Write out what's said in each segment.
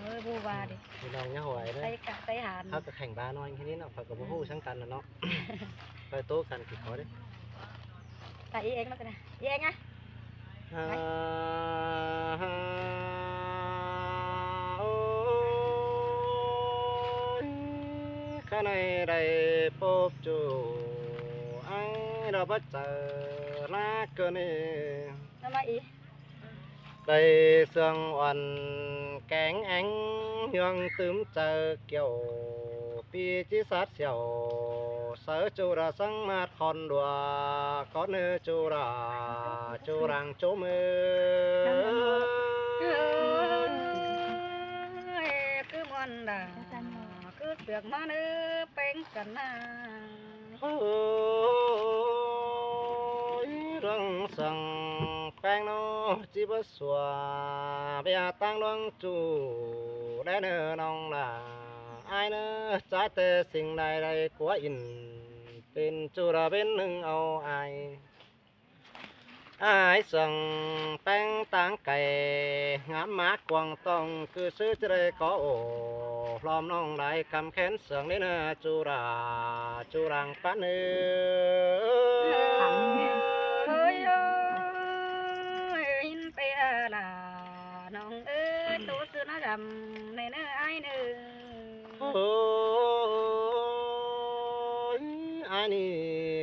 ເອີ ບໍ່ວ່າເດ້ ພີ່ນ້ອງຢ່າຫວາຍເດີ ໃສ່ກະໃສ່ຫານ ເຮົາກະແຂ່ງບານ້ອຍແຄ່ນີ້ເນາະ ຂ້ອຍກະບໍ່ຮູ້ ອືມ ຄືກັນລະເນາະ ຂ້ອຍໂຕກັນຄືເຂົາເດ້ ຕາອີເອັງມາກະນະ ອີເອັງອະ ໂອ້ຍ ຄັນໃຫ້ໄດ້ພົບຈູອ້າຍ ລາວບໍ່ເຈີລາກະນີ້ ນຳມາອີ ໄດ້ເຊື່ອງອ່ອນແກງແອງ ເຫື່ອງຕຶມໃຈກ່ຽວ ປີຈິສັດສ່ຽວ ໃສຈູລາສັງມາດຄອນດັວ ກອນເນຈູລາ ຈູລາງໂຈເມີ ຄືມ່ວນດາ ຄືເຊືອກມາເນີແປງກັນນາ ໂອ້ຍ ດວງສັງແປງເນາະ ຈິບໍ່ ສວາເບຍຕັງດວງຈູແລເນີນ້ອງຫຼ້າ ອ້າຍເນີ ຈາແຕ່ສິ່ງໃດໄດ້ກົວອິນ ເປັນຈູລະເປັນໜຶ່ງເອົາອ້າຍ ອ້າຍເຊື່ອງແປງຕ່າງໄກ ງາມມາກວ້າງຕ້ອງ ຄືຊື່ຈະໄດ້ກໍໂອ້ ລອມນ້ອງໄດ້ກຳແຂນ ເຊື່ອງນີ້ນາ ຈູລາ ຈູລາງປັນເອີຍ ເອີຍ ເອີຍ ເຫັນໄປອາລາ ນ້ອງເອີຍ ໂຕຊື່ນາດຳ ໃນເນີອ້າຍເນີ ໂອ້ຍ ອ້າຍນີ້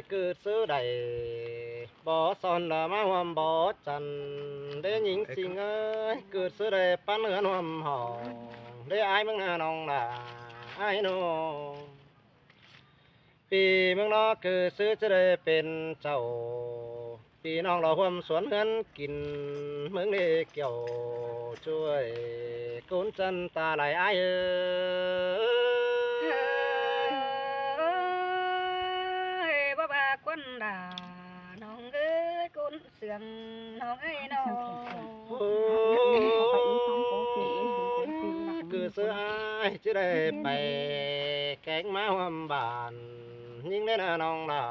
ເກີດຊື່ໃດ ບໍ່ສອນລະມາຮ່ວມບໍ່ຈັນ ເດ້ຍິງສິງເອີຍ ເກີດຊື່ໃດປັນເຮືອນຮ່ວມຫ້ອງ ເດ້ອ້າຍເມືອງນານ້ອງຫຼ້າ ອ້າຍນ້ອງ ປີເມືອງນອກຄືຊື່ຈະໄດ້ເປັນເຈົ້າ ປີນ້ອງລາວຮ່ວມສວນເຮືອນກິນ ເມືອງເລກ່ຽວ ຊ່ວຍກຸນຈັນຕາຫຼາຍອ້າຍເອີຍ ເອີຍ ບໍ່ວ່າຄົນດາ ນ້ອງເອີຍ ຄົນ ເຊື່ອງນ້ອງເອີຍນ້ອງ ຄືຊື່ອ້າຍຈະໄດ້ໄປແກງມາຮ່ວມບ້ານ ຍິງແດ່ນານ້ອງຫຼ້າ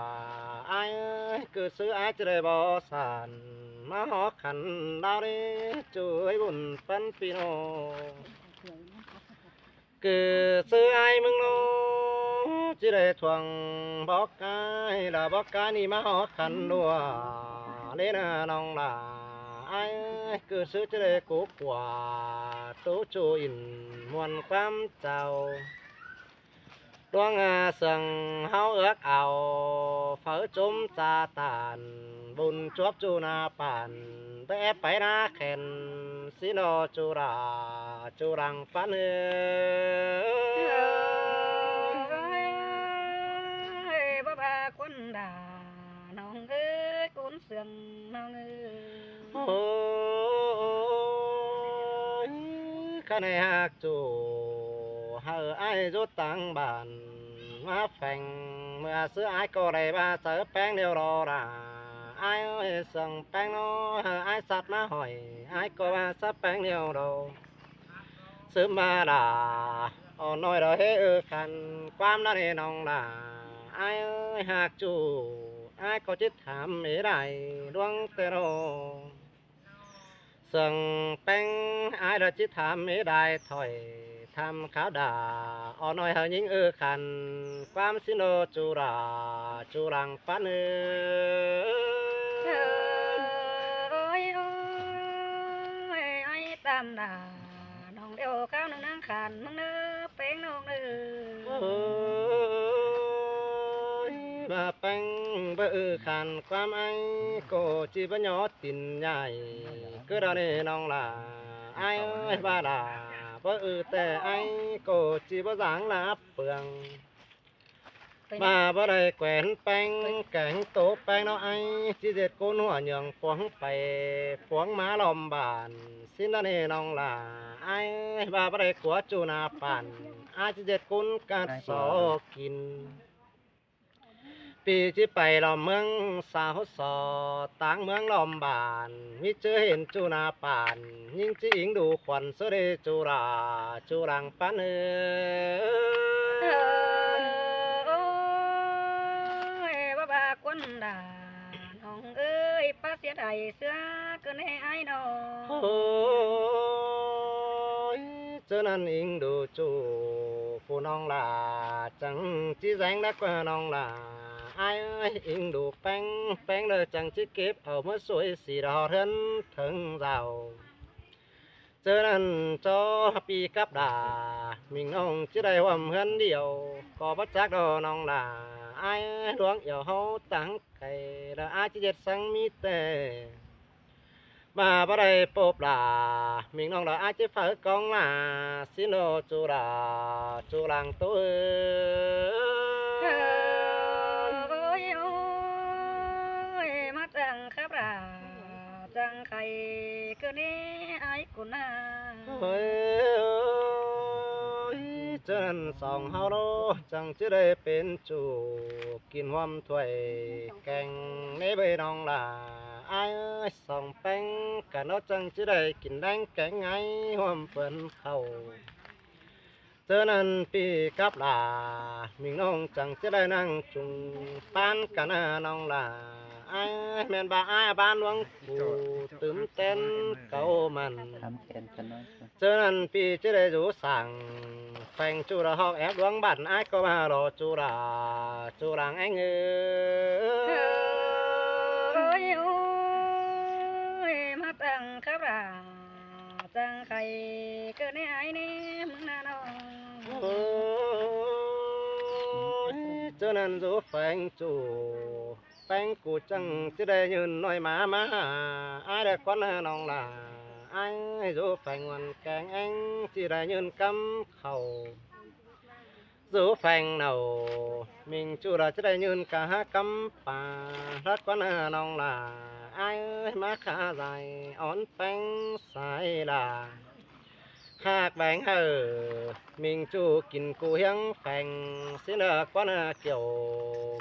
ອ້າຍເອີຍ ຄືຊື່ອ້າຍຈະໄດ້ບໍ່ສານ ມາຮອດຂັນດາວເດ້ ຊ່ວຍບຸນປັນພີ່ນ້ອງ ຄືຊື່ອ້າຍເມືອງນອກ ຈະໄດ້ທວງບອກກາຍ ລະບອກກາຍນີ້ມາຮອດຂັນດັວ ເລນານ້ອງຫຼ້າ ອ້າຍເອີຍ ຄືຊື່ຈະໄດ້ກູກວາ ຕູຈູອິນມ່ວນຄວາມເຈົ້າ ດວງອາເຊິ່ງເຮົາເອືອກເອົາ ເຝົ້າຈົ່ມຈາຕານ ບຸນຈວບຈູນາປານ ແຕ່ໄປນາແຂນ ຊິນອຈູລາ ຈູລັງປັນເອີຍ ເອີຍ ບໍ່ວ່າຄົນດາ ນ້ອງເອີຍ ຄົນເຊື່ອງນ້ອງເອີຍ ໂອ້ຍ ຄັນໃຫ້ຮັກຈູ ໃຫ້ອ້າຍຢູ່ຕ່າງບ້ານ ມາແຝງ ເມື່ອຊື່ອ້າຍກໍໄດ້ວ່າໃສ່ແປງດຽວລໍລາ ອ້າຍເອີຍ ເຊື່ອງແປງນ້ອຍ ໃຫ້ອ້າຍສັດມາຫ້ອຍ ອ້າຍກໍວ່າໃສ່ແປງດຽວລໍ ຊຶມມາລາ ອ່ອນນ້ອຍລະເຮເອີຄັນ ຄວາມລະເນນ້ອງຫຼ້າ ອ້າຍເອີຍ ຫາກຈູ ອ້າຍກໍຈິຖາມເອໄດ້ ດວງແຕ່ນ້ອງ ເຊິ່ງແປງອ້າຍລະຈິຖາມເອໄດ້ ຖ້ອຍ ທຳຂາວດາ ອ່ອນນ້ອຍເຮົາຍິງເອີຄັນ ຄວາມຊິໂນຈູລາ ຈູລັງປັນເອີຍ ເອີຍ ເອີຍ ອ້າຍຕາມດາ ນ້ອງດຽວຂາວໜຶ່ງນາງຂັນ ມຶງເນີແປງນ້ອງເນີ ໂອ້ຍ ວ່າແປງບໍ່ເອີຄັນ ຄວາມອ້າຍກໍຈິບໍ່ຍໍຕີນໃຫຍ່ ຄືດາວເນນ້ອງຫຼ້າ ອ້າຍເອີຍ ວ່າລາ ບໍ່ເອີແຕ່ອ້າຍກໍຈິບໍ່ສາງລາເປືອງ ວ່າບໍ່ໄດ້ແຂວນແປງ ແກງໂຕແປງເນາະອ້າຍ ຈິເຈັດກູນຫົວເຫຍື້ອງ ປວງໄປປວງມາລ້ອມບ້ານ ຊິນດາເນນ້ອງຫຼ້າ ອ້າຍເອີຍ ວ່າບໍ່ໄດ້ກົວຈູນາປານ ອ້າຍຈິເຈັດກູນກັດຊອກກິນ ປີຈິໄປລ້ອມເມືອງສາວຊອ ຕ່າງເມືອງລ້ອມບ້ານ ມີເຈີເຫັນຈູນາປານ ຍິງຈິອິງດູຂວັນ ເສເດຈູລາ ຈູລັງປັນເອີ ເອີ ໂອ້ຍ ວ່າບາກວນດາ ນ້ອງເອີຍ ປາເສຍດາຍເສືອເກີນໃຫ້ອ້າຍນ້ອງ ໂອ້ຍ ເຈົ້ານັ້ນອິງດູຈູຜູ້ນ້ອງຫຼ້າ ຈັ່ງຈິແຈງໄດ້ກວ່ານ້ອງຫຼ້າ ອ້າຍເອີຍ ອິງດູແປ້ງ ແປ້ງເດີ ຈັ່ງຈິເກັບເອົາມາຊ່ວຍສີດອກເຮືອນເຖິງເຈົ້າ. ເຈົ້ານັ້ນເຈົ້າປີ້ກັບຫຼ້າ ມິງນ້ອງຈິໄດ້ຮ່ວມເຮືອນດຽວ ກໍບໍ່ຈັກດອກນ້ອງຫຼ້າ ອ້າຍເອີຍ ຫຼວງອຽວເຮົາຕັ້ງໄກ ລະອ້າຍຈິເຮັດສັງມີແຕ່ ມາບໍ່ໄດ້ພົບຫຼ້າ ມິງນ້ອງລະອາດຈະເຝົ້າກອງຫຼ້າ ຊິໂນຈູລາ ຈູລາງໂຕເອີຍ ໂອ້ຍ ໂອ້ຍ ມາຈັ່ງຄັບຫຼ້າ ຈັ່ງໄຄເກີນແນ່ອ້າຍກຸນນາ ໂອ້ຍ ເຈົ້ານັ້ນສອງເຮົາໂລ ຈັ່ງຈະໄດ້ເປັນຈູ້ ກິນຮ່ວມຖ້ວຍແກງແນ່ເວີຍນ້ອງຫຼ້າ ອ້າຍເອີຍ ສອງແປ້ງກັນເນາະ ຈັ່ງຈະໄດ້ກິນແລງແກງໄງຮ່ວມເພິ່ນເຂົ້າ. ເຈົ້ານັ້ນປີ້ກັບຫຼ້າ ມິງນ້ອງຈັ່ງຈະໄດ້ນັ່ງຈຸງປານກັນນະນ້ອງຫຼ້າ ອ້າຍເອີຍ ແມ່ນວ່າອ້າຍບ້ານຫຼວງປູ່ຕື່ມແຕ່ນເກົ່າມັນ ເຈົ້ານັ້ນປີ້ຈະໄດ້ຢູ່ສ້າງ ແຂວງຈຸລະຮອກແອບຫຼວງບ້ານ ອ້າຍກໍມາລໍຈູລາ ຈູລາງແອງເອີຍ ໂອ້ຍ ໂອ້ຍ ມາຕັ້ງຄັບລາ ຈັ່ງໄຄເກີດໃນອ້າຍແນ່ເມືອງນານ້ອງ ໂອ້ຍ ເຈົ້ານັ້ນຢູ່ແຂວງຈຸ ແປ້ງກູຈັ່ງຈະໄດ້ຍື່ນນ້ອຍມາ ມາຫາອ້າຍແດ່ກ່ອນນະນ້ອງຫຼ້າ ອ້າຍຢູ່ແຂວງວັນແກງແອງ ຈະໄດ້ຍື່ນກຳເຂົ້າ ຢູ່ແຂວງເນົ່າ ມິງຈູລະຈະໄດ້ຍື່ນກະຫາກຳປາ ລະກ່ອນນະນ້ອງຫຼ້າ ອ້າຍເອີຍ ມາຂາໃຈອ່ອນແປ້ງສາຍລາ ຫາກແບງເຮີ ມິງຈູກິນກູຮຽງແຝງ ຊິເນີກວ່າເນີກ່ຽວ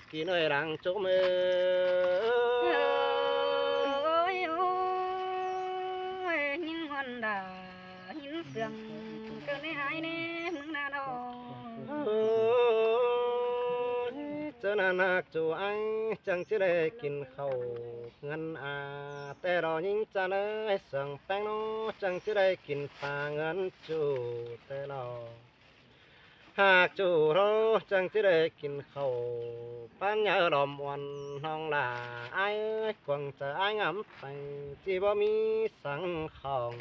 ກີເນີຍຫຼັງຈຸເມີ ໂອ້ຍ ໂອ້ຍ ຍິງຮອນດາ ຍິງເສຽງ ເກີດໃນອ້າຍແນ່ເມືອງນານ້ອງ ໂອ້ຍ ເຈົ້ານັ້ນຫາກຈູອ້າຍ ຈັ່ງຈະໄດ້ກິນເຂົ້າ ເຮືອນອາ ແຕ່ລໍຍິງຈະເນີຍ ເສຽງແປ້ງໂນ ຈັ່ງຈະໄດ້ກິນປາເຮືອນຈູແຕ່ລໍ ຫາກຈູໂລ ຈັ່ງຈະໄດ້ກິນເຂົ້າ ປັນຍາລອມອວນນ້ອງຫຼ້າ ອ້າຍເອີຍ ກວາງຈະອ້າຍງາມໄປ ຈິບໍ່ມີສັງຂອງ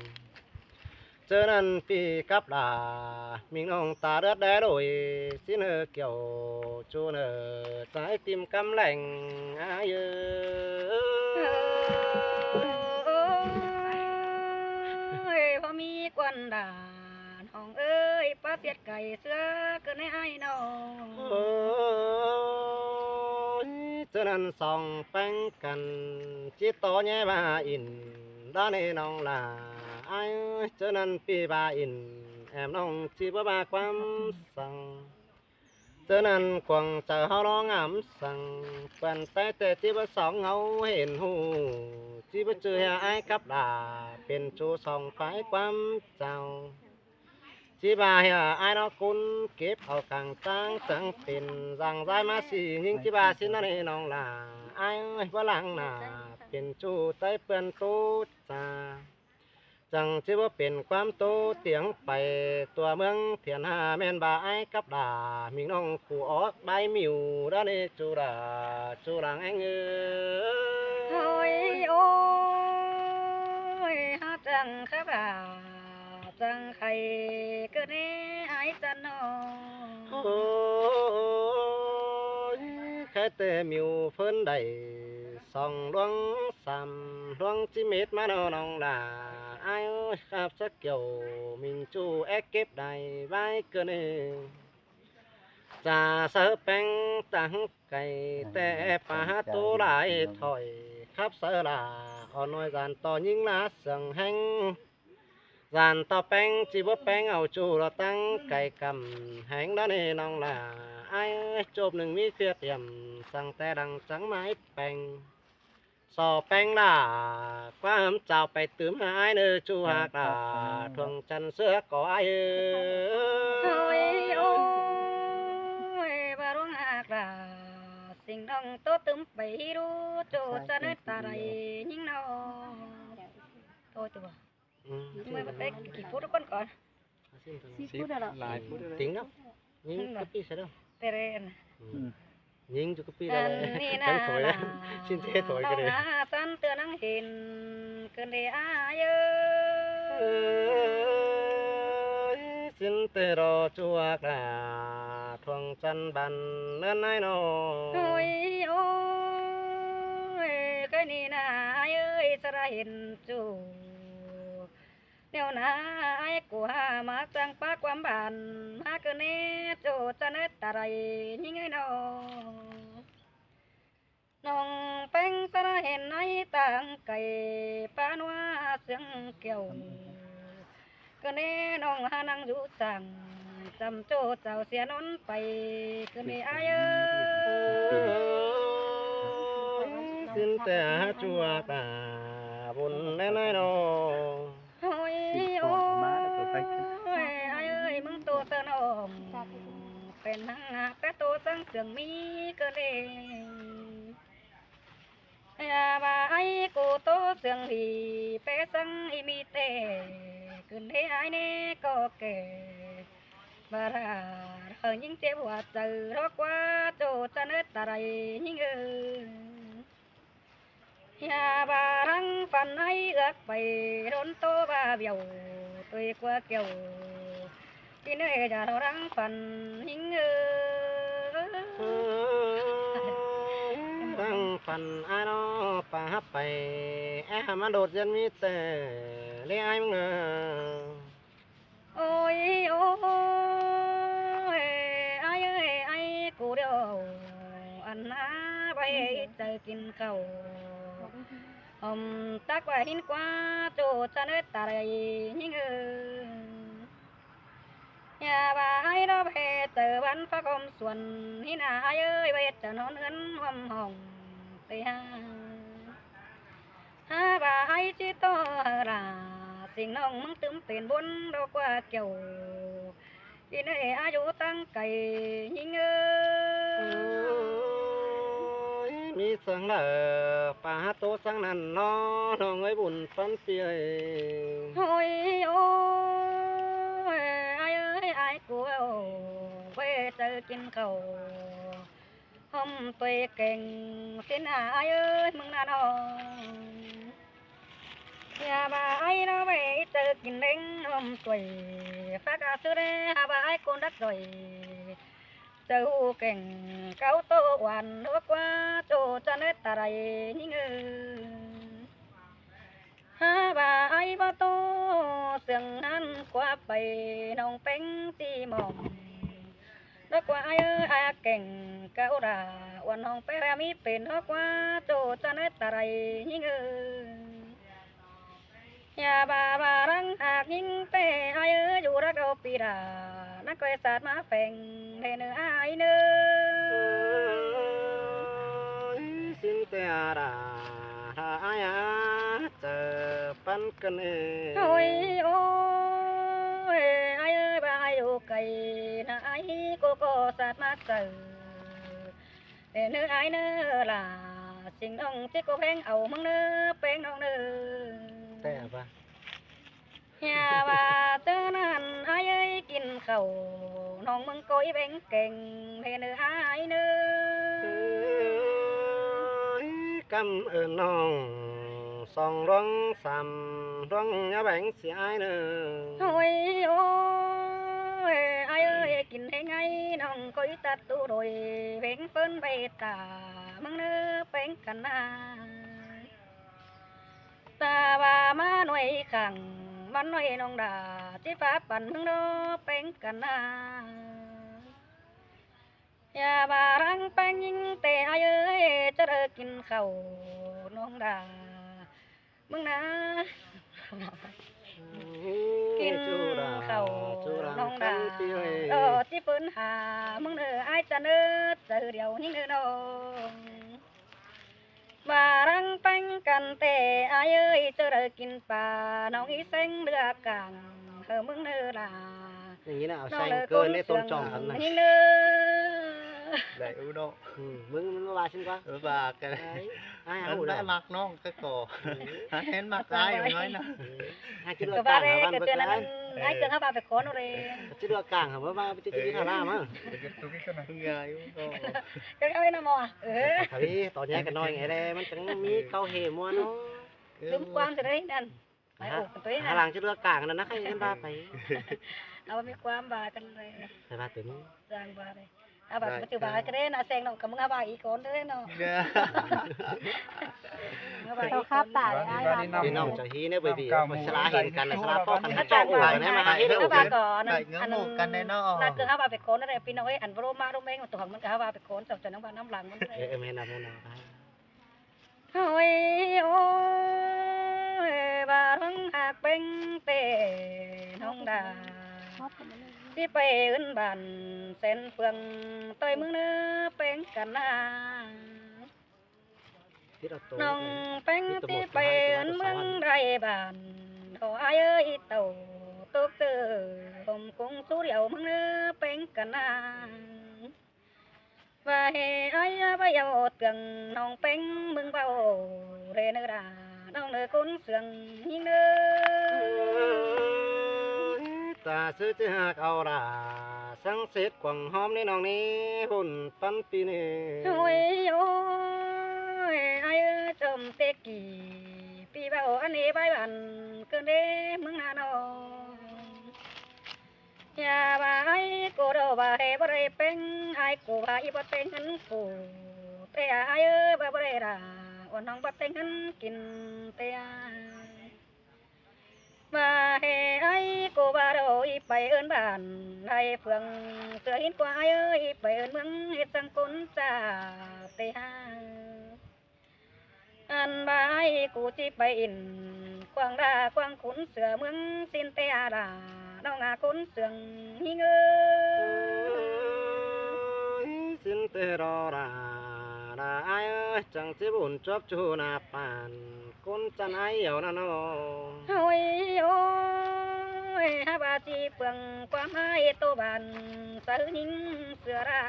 ເຈົ້ານັ້ນປີ້ກັບຫຼ້າ ມິງນ້ອງຕາເລືອດແດ່ໂດຍ ຊິເນີກ່ຽວຈູເນີ ໃຈຕິ່ມກຳແລງອ້າຍເອີຍ ໂອ້ຍ ພໍມີກວນດານ້ອງເອີຍ ປາສຽດໄກ່ເສືອເກີດໃນອ້າຍນ້ອງ ໂອ້ຍ ເຈົ້ານັ້ນສອງແປ້ງກັນ ຈິຕໍ່ແຍ່ວ່າອິນ ດາເນນ້ອງຫຼ້າ ອ້າຍເອີຍ ເຈົ້ານັ້ນປີ້ວ່າອິນ ແອມນ້ອງຈິບໍ່ວ່າຄວາມສັງ ເຈົ້ານັ້ນກວາງໃຈເຮົາລອງອຳສັງ ເປື້ອນໄປແຕ່ຈິບໍ່ສອງເຮົາເຫັນຮູ້ ຈິບໍ່ຈື່ໃຫ້ອ້າຍກັບຫຼ້າ ເປັນຈູສອງຝ່າຍຄວາມເຈົ້າ ຈິວ່າໃຫ້ອ້າຍນອກກຸນ ເກັບເອົາກາງຈ້າງຈັ່ງເປັນ ຈັ່ງຍ້າຍມາຊິຍິງ ຈິວ່າຊິນະເນນ້ອງຫຼ້າ ອ້າຍເອີຍ ບໍ່ລ້າງໜ້າ ເປັນຈູໄຕ້ເປື້ອນໂຕຈາ ຈັ່ງຊິບໍ່ເປັນຄວາມໂຕຕຽງໄປ ຕົວເມືອງຖຽນຫາ ແມ່ນວ່າອ້າຍກັບຫຼ້າ ມິງນ້ອງຄູ່ອອກບາຍມິວ ດາເນຈູລາ ຈູລາງແອງເອີຍ ໂອ້ຍ ໂອ້ຍ ຫາຈັ່ງຄັບລາ ຈັ່ງໄຄເກີດແນ່ອ້າຍຈັນນ້ອງ ໂອ້ຍ ໄຄແຕ່ມິວເພິ່ນໄດ້ ສອງຫຼວງສາມຫຼວງຈິເມັດມາເນາະນ້ອງຫຼ້າ ອ້າຍເອີຍ ຄັບສະກ່ຽວມິງຈູແອກເກັບໄດ້ໄວ້ເກີນເອ ຈາເຊີແປ້ງຕັ້ງໄກ ແຕ່ປາຫາໂຕຫຼາຍຖອຍ ຄັບເຊີຫຼ້າ ອ່ອນນ້ອຍຈານຕໍ່ຍິງລາເຊິ່ງແຮງ ຈານຕໍ່ແປ້ງ ຈິບໍ່ແປ້ງເອົາຈູລະຕັ້ງໄກກຳແຮງດາເນນ້ອງຫຼ້າ ອ້າຍເອີຍ ຈົບໜຶ່ງມີເຄຍດອຽມ ສັ່ງແຕ່ດັງຈັງໄມ້ແປ້ງ ຊໍແປ້ງຫຼ້າ ຄວາມຈາວໄປຕື່ມຫາອ້າຍເນີ ຈູຫາກຫຼ້າ ທວງຈັນເສືອກໍອ້າຍເອີຍ ໂອ້ຍ ໂອ້ຍ ວ່າລວງຫາກຫຼ້າ ສິ່ງນ້ອງໂຕຕື່ມໄປຮູ້ ໂຈຈະເນີຕາໄດຍິງນ້ອງ ໂຕຕົວ ອືມ ເມື່ອໄປກີ່ພຸດກ່ອນກ່ອນ ສີ່ຟຸດ ຫຼາຍຟຸດ ຕິງເນາະ ຍິງກະປິໃສ່ເດີ ແຕ່ແລະ ອືມ ຍິງຈຸກະປິ ອັນນີ້ນະ ຊິນເທຖອຍ ຊິນເທຖອຍກະເດ ນ້ອງນາສັນເຕືອນນາງເຫັນ ເກີນເດອາຍເອີຍ ຊິນເຕລໍຈວກລາ ທວງຈັນບັນເນີນນາຍນ້ອງ ໂອ້ຍ ໂອ້ຍ ເຄີຍນີ້ນາອາຍເອີຍ ສະລະເຫັນຈູ ແນວນາອາຍກູຫາມາຈັ່ງປາກຄວາມບານ ມາຄືແນ່ໂຈຈະເນີດຕາໄລຍິງເອີຍນ້ອງ ນ້ອງແປ້ງສະລະເຫັນໃນຕ່າງໄກ ປານົວເຊື່ອງແກ້ວ ຄືແນ່ນ້ອງຫານັ່ງຢູ່ສັງ ຈຳໂຈເຈົ້າເສຍນອນໄປ ຄືແນ່ອາຍເອີຍ ຊິນແຕ່ຫາຈົວກາບຸນແນ່ນາຍນ້ອງ ໂອ້ຍ ໂອ້ຍ ອາຍເອີຍ ມຶງໂຕເຕີນ້ອງ ເປັນນາງຫາກແປໂຕສັງເຊື່ອງມີເກີນເອງ ຢ່າວ່າໄອໂກໂຕເຊື່ອງດີ ແປສັງອີມີແຕ່ ຂຶ້ນເດອາຍແນ່ກໍແກ່ ບາດເຮົາຍິງເຈັບຫົວໃຈ ຮອກວ່າໂຈຈະເນີດຕາໄດຍິງເອີຍ ຢ່າວ່າລັງຝັນໃຫ້ເອືອກໄປ ດົນໂຕວ່າວຽວ ຕົວກວ່າແກ້ວ ທີ່ເນີຍຢ່າເຮົາລັງຝັນຍິງເອີຍ ລັງຝັນອ້າຍນ້ອງປາຮັບໄປ ແອຫາມາໂດດຢັນມີແຕ່ເລອ້າຍມຶງເອີຍ ໂອ້ຍ ໂອ້ຍ ອ້າຍເອີຍ ອ້າຍກູດຽວ ອັນໜາໄວ້ໃຈກິນເຂົ້າ ຫອມຕັກວ່າຫີນກວ່າ ໂຈຈະເນີດຕາໄດຍິງເອີຍ ຢ່າວ່າອ້າຍລະເວເຈີວັນພະຄອມສວນ ຫີນອາອ້າຍເອີຍ ໄວ້ຈະນອນເຮືອນຮ່ວມຫ້ອງໄປຫາ ຫາວ່າອ້າຍຊິຕໍ່ຫາລາ ສິ່ງນ້ອງມຶງຕື່ມເປັນບົນດອກກວ່າແກ້ວ ທີ່ເນີຍອາຍຸຕັ້ງໄກຍິງເອີຍ ໂອ້ຍ ມີສັງເດີປາຫາໂຕສັງນັ້ນເນາະ ນ້ອງເອີຍບຸນປັນປີເອີຍ ໂອ້ຍ ໂອ້ຍ ອ້າຍເອີຍ ອ້າຍກູເອົາ ໄວ້ເຈີກິນເຂົ້າ ຫອມຕົວຍແກງຊີ້ນອາອ້າຍເອີຍ ມຶງນານ້ອງ ຢ່າວ່າອ້າຍລະເວເຈີກິນເລັງ ຫອມຕົວຍຝາກອາຊື່ແດ່ ຫາວ່າອ້າຍໂກນດັກດອຍ ເຈີຫູແກງເກົາໂຕຫວານ ດອກກວ່າໂຈຈະເນີດຕາໄດຍິງເອີຍ ຫາວ່າອ້າຍບໍ່ໂຕເຊື່ອງຫັ້ນກວ່າໄປ ນ້ອງແປ້ງຈີມອງ ດອກກວ່າອ້າຍເອີຍ ອາແກ່ງກະອຸດາ ອວນຫ້ອງແປແລມີເປັນ ດອກກວ່າໂຈຈະເນີດຕາໄດຍິງເອີຍ ຢ່າບາບາລັງຫາກຍິງແຕ່ ອາຍເອີຍ ຢູ່ລັກເອົາປີດາ ນັກກ້ອຍສາດມາແຝງ ເດເນີອາຍເນີ ຊິນແຕ່ອາດາ ຖ້າອາຍອາເຈີປັນກັນເອ ໂອ້ຍ ໂອ້ຍ ອາຍເອີຍ ບາອາຍຢູ່ໄກນະ ອາຍໂກກໍສາດມາເຈີ ເນີອາຍເນີຫຼ້າ ຊິງນ້ອງຈິກກໍແພງເອົາມຶງເນີ ແປ້ງນ້ອງເນີ ແຕ່ວ່າ ຢ່າວ່າເຈີນັ້ນ ອາຍເອີຍ ກິນເຂົ້າ ນ້ອງມຶງກໍອີແບງແກງ ເດີເນີອາຍເນີ ກຳເອີ້ນນ້ອງສອງດວງສາມດວງ ຢ່າແບງຊິອາຍເນີ ໂອ້ຍ ໂອ້ຍ ອາຍເອີຍ ກິນແຮງໄອ ນ້ອງກໍອີຕັດຕູໂດຍ ເພງເປີ້ນໃບຕາ ມຶງເນີແປງກັນນາ ຕາວ່າມາໜ່ວຍຂ້າງ ມັນໜ່ວຍນ້ອງດາ ຊິຟ້າປັ່ນເມືອງດອກແປງກັນນາ ຢ່າວ່າລັງແປງຍິງແຕ່ ອາຍເອີຍ ຈະເລີກກິນເຂົ້ານ້ອງດາ ມຶງນາ ກິນເຂົ້ານ້ອງດາ ເອີ ຊິເປີ້ນຫາ ມຶງເນີ ອາຍຈະເນີ ເຈີດຽວຍິງເນີນ້ອງ ວ່າລັງແປງກັນແຕ່ ອາຍເອີຍ ເຈີໄດ້ກິນປາ ນ້ອງອີແສງເລືອກາງ ເຮີມຶງເນີຫຼ້າ ຢ່າງນີ້ນະ ເອົາແສງເກີນໃນຕົ້ນຈອມພັນນະ ຍິງເນີ ໄດ້ອຸເນາະ ອືມ ມຶງມັນວ່າຊິນກວ່າ ເອີ ວ່າກັນ ອາຍເຮົາ ມັກນ້ອງກະກໍ ເຫັນມັກອາຍນ້ອຍນະ ຫາກິນລະຕາຍ ຫາບ້ານເພິ່ນ ອ້າຍເຄື່ອງເຮົາວ່າໄປຂໍເນາະເດ້. ຊິເລືອກກາງຫາບໍ່ວ່າໄປຕິດຢູ່ທີ່ທ່າລາມ. ເອີ ເອີ ກໍເອົາໄວ້ນຳບໍ່? ເອີ ຕອນແຍກກັນໜ້ອຍໄງແຫຼະ ມັນຈັ່ງມີເກົ້າເຮມ່ວນເນາະ. ລືມຄວາມຊະເດ້ນັ້ນ. ໄປອອກກັນຕົວເອງ ຫາຫຼັງຈະເລືອກກາງນັ້ນນະ ໃຫ້ເອີ້ນວ່າໄປ. ເອົາ ບໍ່ມີຄວາມວ່າກັນເລີຍ ໃຫ້ວ່າຕົວນີ້ ສ້າງວ່າເລີຍ. ເອົາ ບາດມັນຈະວ່າກັນເດ້ນະ ແຊງນ້ອງກັບມຶງ ຫາວ່າອີກກ່ອນເດ້ເນາະ. ເຈົ້າຂ້າຕາຍອ້າຍວ່າ ພີ່ນ້ອງເຈົ້າຮີເນຍ ເບີບີ ສະຫຼາເຫັນກັນ ສະຫຼາປ້ອງກັນ ເຈົ້າໂອ້ກັນ ມາຫາເຮັດໂອ້ກັນ ເງື້ອໂມກັນແນ່ເນາະ. ລາເກີດຫາວ່າເປັນຄົນນັ້ນແຫຼະ ພີ່ນ້ອງເອີຍ ອັນບໍ່ລົມມາລົມແຮງ ຕົວມັນກໍຫາວ່າເປັນຄົນ ເຈົ້າເຈົ້ານຳບ້ານນຳຫຼັງມັນ. ເອີ ແມ່ນນະ ແມ່ນນະ. ໂອ້ຍ ໂອ້ຍ ວ່ານ້ອງຮັກເປັນແຕ່ນ້ອງດາ ຊິໄປເອີ້ນບ້ານແສນເຟືອງ ຕ່ອຍເມືອງເນີແປງກັນນາ ນ້ອງແປງຊິໄປເອີ້ນເມືອງໃດບ້ານ ໂອ້ ອ້າຍເອີຍ ເຕົ້າຕົກເຕີ ຫົ່ມຄົງຊູດຽວເມືອງເນີແປງກັນນາ. ວ່າເຮອ້າຍ ວ່າເຍົາເຕືອງນ້ອງແປ້ງ ມຶງເວົ້າເຣເນີລາ ນ້ອງເນີຄົນເຊື່ອງຍິງເນີ ຕາຊື່ຈະຮັກເອົາລາ ສັງເສດກວາງຫອມນີ້ນ້ອງນີ້ ຮຸ່ນປັນປີນີ້. ໂອ້ຍ ໂອ້ຍ ອ້າຍເອີຍ ຈົ່ມແຕ່ກີ້ ປີເວົ້າອັນເອບາຍບານ ເກີນເດເມືອງນານ້ອງ. ຢ່າວ່າອ້າຍກູດອກວ່າໃຫ້ບໍ່ໄດ້ແປງ ອ້າຍກູວ່າອີ່ບໍ່ແຕ່ງເງິນກູ ແຕ່ອ້າຍເອີຍວ່າບໍ່ໄດ້ລາ ອ່ອນນ້ອງບໍ່ແຕ່ງເງິນກິນແຕ່ອ້າຍ ວ່າໃຫ້ອ້າຍກູວ່າດອກ ອີ່ໄປເອີ້ນບ້ານໄທເຟືອງ ເສືອຫີນກວ່າອ້າຍເອີຍ ອີ່ໄປເອີ້ນເມືອງເຮັດສັງກົນຈາເຕຫາ. ອັນວ່າອ້າຍກູຊິໄປອິນ ກວາງລາກວາງຂຸນເສືອເມືອງສິນແຕ່ອາລາ ນ້ອງອາຄົນເຊື່ອງຍິງເອີຍ ສິນແຕ່ລໍລາ ລາອ້າຍເອີຍ ຈັ່ງຊິບຸນຈົບຈູນາປານ ຄົນຈັນອ້າຍເອົານະນ້ອງ. ໂອ້ຍ ໂອ້ຍ ຫາວ່າຊິເປືອງຄວາມອ້າຍໂຕບ້ານ ສາວຍິງເສືອລາ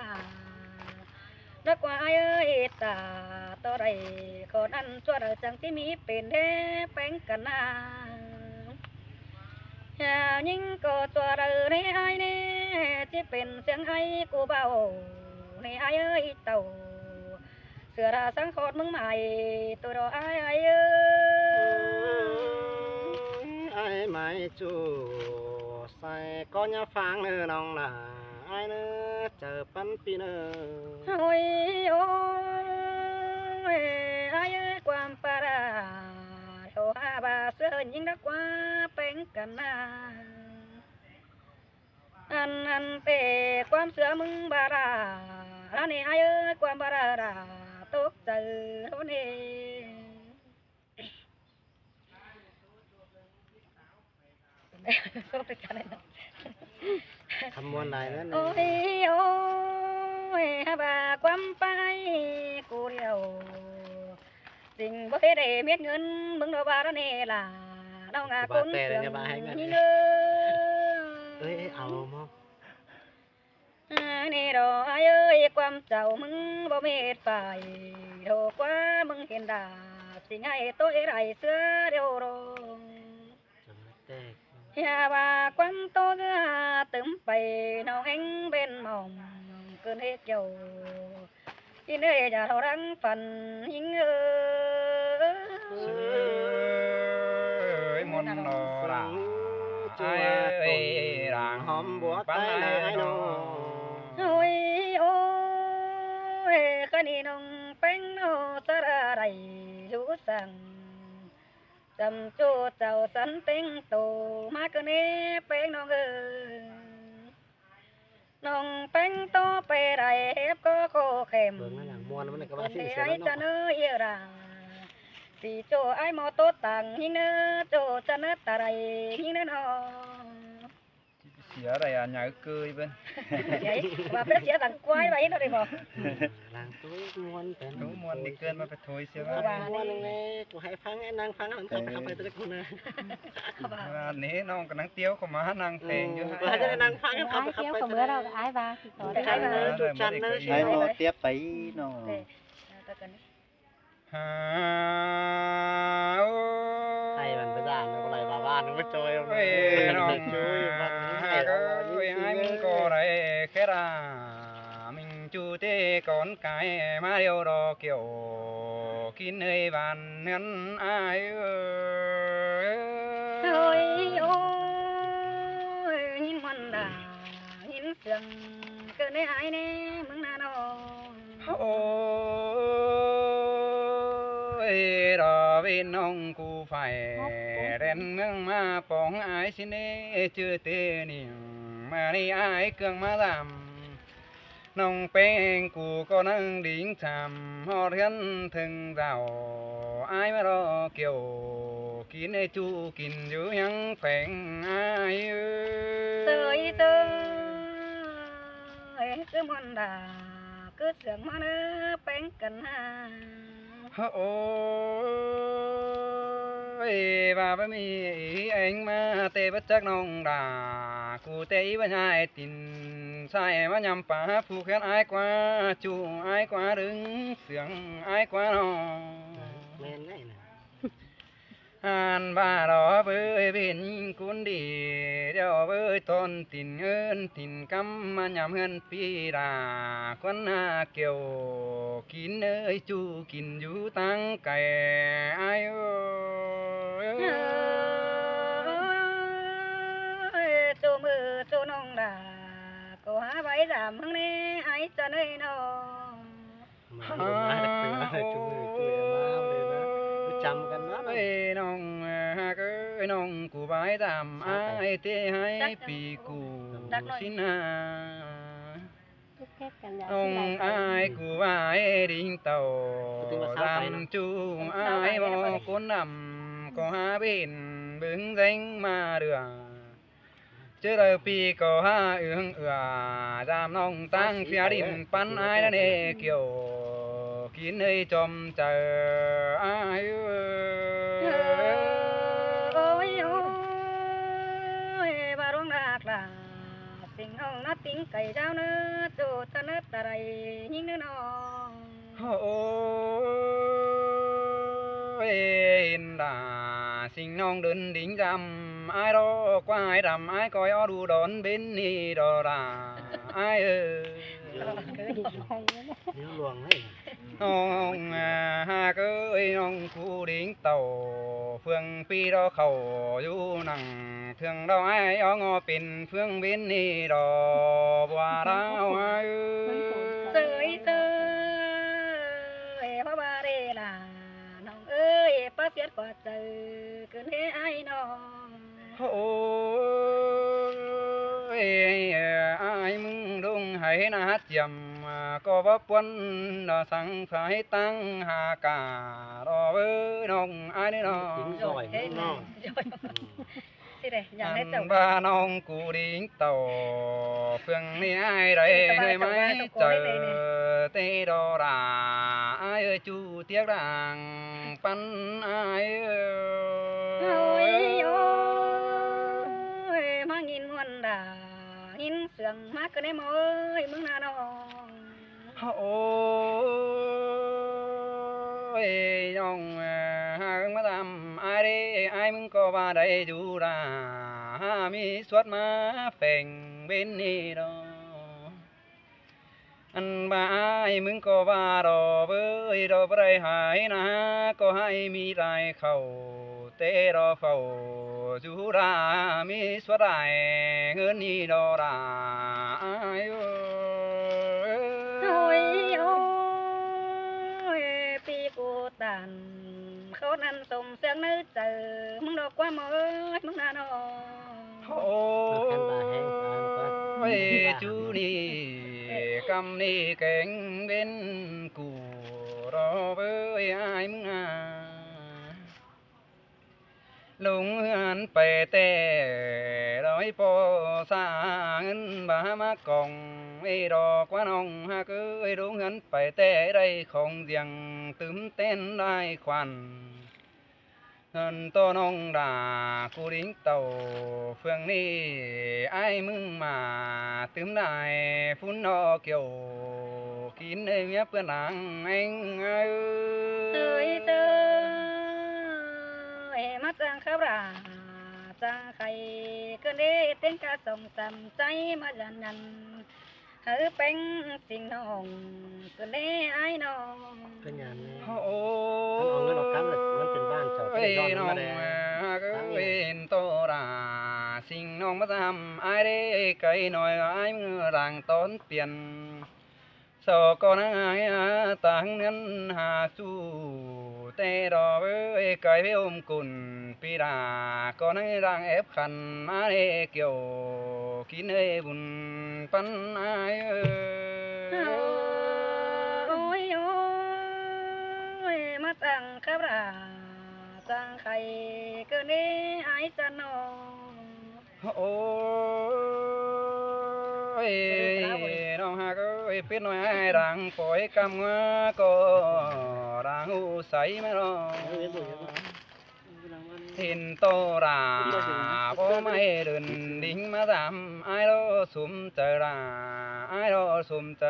ດອກວ່າອ້າຍເອີຍ ຕາຕໍ່ໄດ້ຂໍນັ້ນ ຊົ່ວໃດຈັ່ງຊິມີເປັນແທ້ແປງກັນນາ ຍາວຍິງກໍຊົ່ວໃດແນ່ອ້າຍແນ່ ຊິເປັນສຽງອ້າຍກູເບົາແນ່ອ້າຍເອີຍ ເຕົ້າເສືອລາສັງຂອດມຶງໝາຍ ໂຕດອກອ້າຍເອີຍ ອ້າຍໝາຍຈູ ໃສ່ກໍຢ່າຟັງເນີນ້ອງຫຼ້າ ອ້າຍເນີ ເຈີປັນປີເນີ. ໂອ້ຍ ໂອ້ຍ ອ້າຍເອີຍ ຄວາມປາລາ ໂທຫາວ່າເສືອຍິງດອກວ່າແປງກັນນາ ອັນ ອັນເປ ຄວາມເສືອມຶງບາລາ ລາເນ ອ້າຍເອີຍ ຄວາມບາລາ ຕົກໃຈໂລເນ. ຄຳມ່ວນຫຼາຍນັ້ນ ໂອ້ຍ ໂອ້ຍ ຫາວ່າຄວາມໄປກູດຽວ ສິ່ງບໍ່ເຮັດໃຫ້ເມັດເງິນ ເບິ່ງດອກວ່າລະເນລາ ນ້ອງອາຄົນເຊື່ອງຍິງເອີຍ ເອີຍ ເອົາມາ ນີ້ດອກອ້າຍເອີຍ ຄວາມເຈົ້າມຶງບໍ່ເມັດໄຟ ໂທກວ່າມຶງເຫັນດາ ຊິໃຫ້ໂຕເອໄດ້ເສືອດຽວໂລ ຢ່າວ່າຄວັນໂຕເຮືອຕື່ມໄປ ນ້ອງແຮງເບັນໝອມ ເກີນເຮກຽວ ອີເນຍຢ່າເທົ່າດັງຝັນຍິງເອີຍ ເອີຍ ມົນນໍລະ ອ້າຍເອີຍ ຫຼາງຫອມບົວໄຕນາຍນ້ອງ ໂອ້ຍ ໂອ້ຍ ຄະນີ້ນ້ອງແປ້ງນໍ ສະລາໄດ້ຢູ່ສັງ ຈຳໂຈເຈົ້າສັນເຕັງໂຕ ມາກະເນແປ້ງນ້ອງເອີຍ ນ້ອງແປ້ງໂຕໄປໄດ້ເຮັບກໍໂຄແຄມ ເບິ່ງນະ ມ່ວນມັນກໍວ່າຊິເສຍແລ້ວເນາະ ຈະເນີເອີຍລາ ຊິໂຈອ້າຍໝໍໂຕຕ່າງຍິງເນີ ໂຈຈະເນີຕາໄດ້ຍິງເນີນ້ອງ. ເສຍໄດ້ອາຍາເກີຍເບິ່ງ ເສຍວ່າເປັນເສຍຫຼັງຄວາຍວ່າເຫັນເອົາໄດ້ບໍ່ ຫຼັງໂຕຍມ່ວນເປັນ ໂຕຍມ່ວນນີ້ເກີນມາໄປໂທຍເສຍວ່າ ມ່ວນແນ່ກູໃຫ້ຟັງ ໃຫ້ນັ່ງຟັງ ເຂົ້າໄປ ເຂົ້າໄປແຕ່ລະຄົນນະ ວ່ານີ້ນ້ອງກຳລັງຕຽວເຂົ້າມານັ່ງແພງຢູ່ ວ່າຈະໄດ້ນັ່ງຟັງ ເຂົ້າໄປ ເຂົ້າໄປ ຕຽວເຂົ້າເມືອແລ້ວ ອ້າຍວ່າຊິສອນ ເອີ ຈຸຈັນເນີ ໃຫ້ໝໍຕຽບໄປນ້ອງ ຫາ ໂອ້ຍ ໄທມັນພະສານມັນບໍ່ໄດ້ວ່າວ່າ ອັນບໍ່ຈອຍ ໂອ້ຍ ນ້ອງ ຫາກເອີຍ ອ້າຍມຶງກໍໄດ້ແຄ່ລາ ມິງຈູເຕກ່ອນກາຍມາດຽວດອກກ່ຽວ ກິນເອີຍບ້ານເຮືອນອ້າຍເອີຍ ໂອ້ຍ ໂອ້ຍ ຍິນມ່ວນດາ ຍິນສຽງເກີນໄດ້ອາຍແນ່ເມືອງນານ້ອງ ໂອ້ຍ ດອເວນນ້ອງກູໄຟ ແລ່ນເມືອງມາປອງອ້າຍຊິເນ ຈື່ເຕນິງ ມານີ້ອ້າຍເຄື່ອງມາລຳ ນ້ອງແປ້ງກູກໍນັ່ງດິງທຳ ຮອດເຮືອນເຖິງເຈົ້າ ອ້າຍມາລໍກ່ຽວ ກິນໄອ້ຈູກິນຢູ່ຍັງແຂວງອ້າຍເອີຍ ເອີຍ ເອີຍ ຄືມ່ວນດາ ຄືເຊື່ອງມາເນີແປງກັນຫາ ໂອ້ຍ ວ່າບໍ່ມີເອງມາແຕ່ບໍ່ຈັກນ້ອງດາ ກູແຕ່ອີວ່າຍາຍຕິນ ຊາຍມາຍຳປາ ຜູກແຂນອ້າຍກວ່າ ຈູອ້າຍກວ່າດຶງ ເຊື່ອງອ້າຍກວ່ານ້ອງ ແມ່ນໄດ໋ນະ ອັນວ່າດອກເບີຍເປັນຄົນດີ ດອກເບີຍຕອນຕິນເງິນຕິນຄຳ ມາຍາມເຮືອນປີດາ ຄວັນຫາກ່ຽວ ກິນເອີຍຈູກິນຢູ່ຕ່າງໄກອ້າຍເອີຍ ຈູມືຈູນ້ອງດາ ກໍຫາໄວ້ດາມເມືອງແນ່ອ້າຍຈັນເອີຍນ້ອງ ມາ ໂອ້ຍ ມາ ມາ ຈຸເອີຍ ຈຸເອີຍ ມາເລີຍນະ ປະຈຳກັນນະ ເອີຍ ນ້ອງ ເອີຍ ຮັກເອີຍ ນ້ອງກູບາຍຕາມອ້າຍເຕໃຫ້ປີກູຊິນາ ນ້ອງອ້າຍກູບາຍດິງເຕົ້າ ດຳຈູອ້າຍບໍ່ຄົນດຳ ກໍຫາເປັນເບິ່ງແສງມາເດືອ ເຈີເລີຍປີກໍຫາເອື້ອງເອື້ອ ຍາມນ້ອງຕັ້ງເຟຍດິນປັນອ້າຍລະເນກ່ຽວ ກິນເອີຍຈອມໃຈອ້າຍເອີຍ ໂອ້ຍ ໂອ້ຍ ວ່າດວງດາກລາ ສິງນ້ອງນະຕິງໄກ່ເຈົ້າເນີ ໂຈຕະເນີຕະໄລຍິງເນີນ້ອງ ໂອ້ຍ ເຫັນດາ ສິງນ້ອງເດີນດິງດຳ ອ້າຍດອກກວາຍດຳ ອ້າຍກອຍອໍດູດອນເບັນນີດອລາ ອ້າຍເອີຍ ແນວຫຼວງເລີຍ ນ້ອງຫາກເອີຍ ນ້ອງຄູດິງເຕົ້າ ເຟືອງປີດອກເຂົ້າຢູ່ນັ່ງ ເຖິງດອກອ້າຍອອງເປັນເຟືອງເບັນນີດອກບົວດາວອ້າຍເອີຍ ເຊີຍເຊີຍ ເພາະວ່າເດລາ ນ້ອງເອີຍ ປາສຽດກວ່າເຈີ ຄືນເຮອ້າຍນ້ອງ ໂອ້ຍ ອ້າຍມຶງດົງໄຫນາຈຽມ ກໍບໍ່ປ່ວນສັງສາຍຕັ້ງຫາກາດອກເອີຍ ນ້ອງອ້າຍເດີນ້ອງ ຊິໄດ້ຢາກໄດ້ເຈົ້າ ອັນວ່ານ້ອງກູດິງເຕົ້າ ເຟືອງນີ້ອ້າຍໄດ້ເອີຍໄມ້ເຈີ ເຕດອລາ ອ້າຍເອີຍຈູຕຽກດາງປັນອ້າຍເອີຍ ໂອ້ຍ ໂອ້ຍ ມາຍິນມ່ວນດາ ຍິນສຽງມາກະແນມເອີຍ ເມືອງນານ້ອງ ໂອ້ຍ ນ້ອງຫາກມາຕາມອ້າຍເດ້ ອ້າຍມຶງກໍວ່າໄດ້ຢູ່ລາ ຫາມີສວດມາແຝງເວັນນີ້ດອກ ອັນວ່າອ້າຍມຶງກໍວ່າດອກເອີຍ ດອກບໍ່ໄດ້ຫາຍນາ ກໍໃຫ້ມີລາຍເຂົ້າ ແຕ່ດອກເຝົ້າຢູ່ລາ ມີສວດຫຼາຍເງິນນີ້ດອກລາອ້າຍເອີຍ ໂອ້ຍ ໂອ້ຍ ປີກູຕານ ເຂົານັ້ນສົມເຊື່ອງໃນໃຈ ມຶງດອກກວ່າເມີຍ ມຶງນານ້ອງ ໂອ້ຍ ຈູນີ້ກຳນີ້ແກງເວັນກູ ດອກເອີຍ ອ້າຍມຶງອາ ລົງເຮືອນໄປແຕ່ ດອກໄອ້ພໍ່ສາເງິນບາມາກອງ ເອີຍ ດອກວ່ານ້ອງຮັກເອີຍ ລົງເຮືອນໄປແຕ່ ໄດ້ຂອງດຽງຕື່ມແຕ່ນຫຼາຍຂວັນ ເງິນຕໍ່ນ້ອງດາ ກູດິງເຕົ້າເຟືອງນີ້ ອ້າຍມຶງມາຕື່ມຫຼາຍ ຝຸ່ນດອກກ່ຽວ ກິນເອີຍເມຍເປື້ອນລາງແອງເອີຍ ເອີຍ ເອີຍ ມາຈ້າງຂາບລາ ຈັ່ງໄຄເກີນເດ ເຕັງກະສົ່ງສຳໃຈມາຢັນຍັນ ເຮີແປ້ງສິງນ້ອງ ເກີນເດອ້າຍນ້ອງ ເປັນຫຍັງແນ່? ໂອ້ ມັນເອົາເງິນເອົາຄຳ ມັນເປັນບ້ານເຈົ້າ ເປັນຍ້ອນມັນມາແດ່ ນ້ອງເອີຍ ເຫັນໂຕລາສິງນ້ອງມາຊ້ຳອ້າຍເດ້ ໄກໜ້ອຍອ້າຍເມືອລາງຕອນປ່ຽນ ສອກກໍນາຍຕາງເໜືອນຫາສູ່ ແຕ່ດອກເອີຍ ໄກໄປອົມກຸນປີດາ ກໍນາຍລາງແອບຂັນມາເດ້ກ່ຽວ ກິນເອີຍບຸນປັນອ້າຍເອີຍ ໂອ້ຍ ໂອ້ຍ ມາຈັ່ງຄັບລາ ຈັ່ງໄຄເກີນເດອ້າຍຈັນນ້ອງ. ໂອ້ຍ ນ້ອງຮັກເອີຍ ເປັດນ້ອຍອ້າຍດັງ ປ່ອຍກຳງົວກໍດັງ ຮູ້ໃສມາລອງ ເຫັນໂຕລາບໍ່ໄໝເດີນດິງມາຕາມ ອ້າຍລອສົມໃຈລາ ອ້າຍລອສົມໃຈ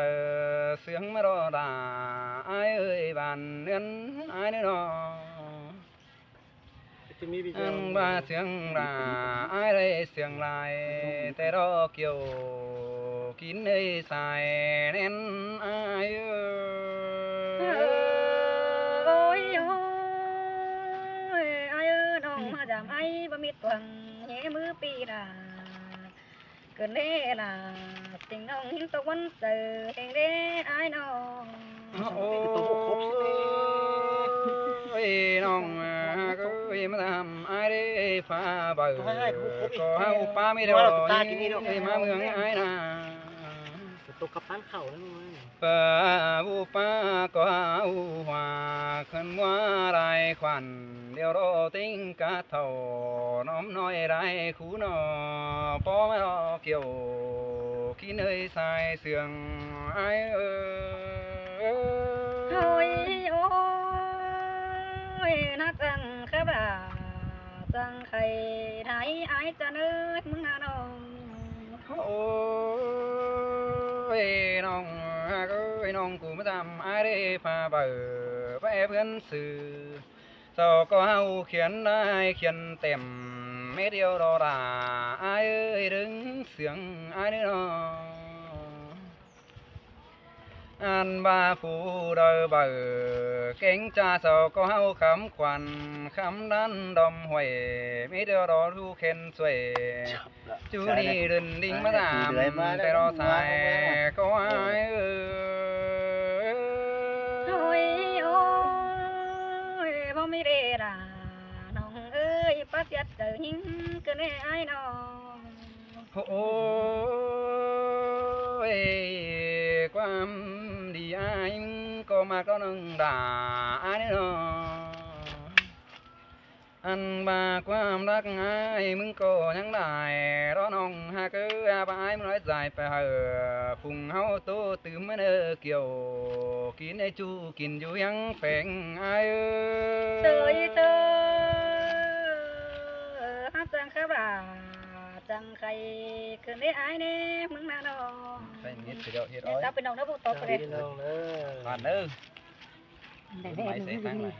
ເຊື່ອງມາລອລາ ອ້າຍເອີຍ ບ້ານເຮືອນອ້າຍເດີນ້ອງ. ອັນວ່າເຊື່ອງລາ ອ້າຍໄດ້ເຊື່ອງຫຼາຍ ແຕ່ດອກກ່ຽວ ກິນເອີຍສາຍແໜ້ນອ້າຍເອີຍ ໂອ້ຍ ໂອ້ຍ ອ້າຍເອີຍ ນ້ອງມາຢາມອ້າຍບໍ່ມີຕົວງ ແຫມືປີດາ ເກີນເດລາ ຕິງນ້ອງຫິນຕົກວັນເຈີ ແຮງເດອ້າຍນ້ອງ ໂອ້ຍ ນ້ອງເອີຍ ມາທຳອ້າຍເດ້ຟ້າໃບ ກໍເຮົາປ້າມີດອກ ມາເມືອງອ້າຍນາ ຕົກກັບປານເຂົ້າແລ້ວ ປ້າຜູ້ປ້າກໍເຮົາວ່າ ຄັນວ່າຫຼາຍຂວັນ ດຽວລໍຕິງກະເຖົ້າ ນ້ອມນ້ອຍຫຼາຍຄູໜໍ່ ປໍມາລອກ່ຽວ ກິນເອີຍສາຍເຊື່ອງອ້າຍເອີຍ ໂອ້ຍ ໂອ້ຍ ນາຈັ່ງຄັບລາ ຈັ່ງໄຄໄທອ້າຍຈັນເອີຍ ມຶງນານ້ອງ ໂອ້ຍ ນ້ອງຮັກເອີຍ ນ້ອງກູມາຈຳອ້າຍເດ້ ພາໄປ ໄປເພື່ອນຊື່ ເຈົ້າກໍເຮົາຂຽນລາຍຂຽນເຕັມ ເມັດດຽວລໍລາ ອ້າຍເອີຍ ດຶງເຊື່ອງອ້າຍເດີນ້ອງ ອັນວ່າຜູ້ດອຍເບີ ເກງຈາເຈົ້າກໍເຮົາຄຳຂວັນ ຄຳດັນດອມຫ້ວຍ ເມັດດຽວລໍລູກແຂນຊ່ວຍ ຈູນີ້ເດີນດິງມາຕາມ ແຕ່ລໍສາຍກໍອ້າຍເອີຍ ໂອ້ຍ ໂອ້ຍ ບໍ່ມີເດລາ ນ້ອງເອີຍ ປາສຽດໃຈຍິງ ເກີນແນ່ອ້າຍນ້ອງ ໂອ້ຍ ຄວາມດີອ້າຍກໍມັກດອກໜຶ່ງດາ ອ້າຍນ້ອງ ອັນວ່າຄວາມຮັກອ້າຍມຶງກໍຍັງຫຼາຍ ລອນ້ອງຮັກເອີຍ ວ່າອ້າຍມຶງລອຍສາຍໄປໃຫ້ ພຸງເຮົາໂຕຕື່ມມາເດີກ່ຽວ ກິນໄດ້ຈູ້ກິນຢູ່ຫຍັງແປງອ້າຍເອີຍ ເອີຍເອີຍ ຮັກຈັ່ງຄັບລາ ຈັ່ງໄຄເກີນເດ້ອ້າຍເດ້ ມຶງນະນ້ອງ ໃຄເຮັດຊິດອກເຮັດ ເອີຍ ເຈົ້າເປັນນ້ອງເດີ ຜູ້ໂຕເດ້ ເຈົ້າເປັນນ້ອງເດີ ຜ່ານເດີ ໄດ້ເດ້ ໄມ້ໃສ່ຂ້າງຫຼັງ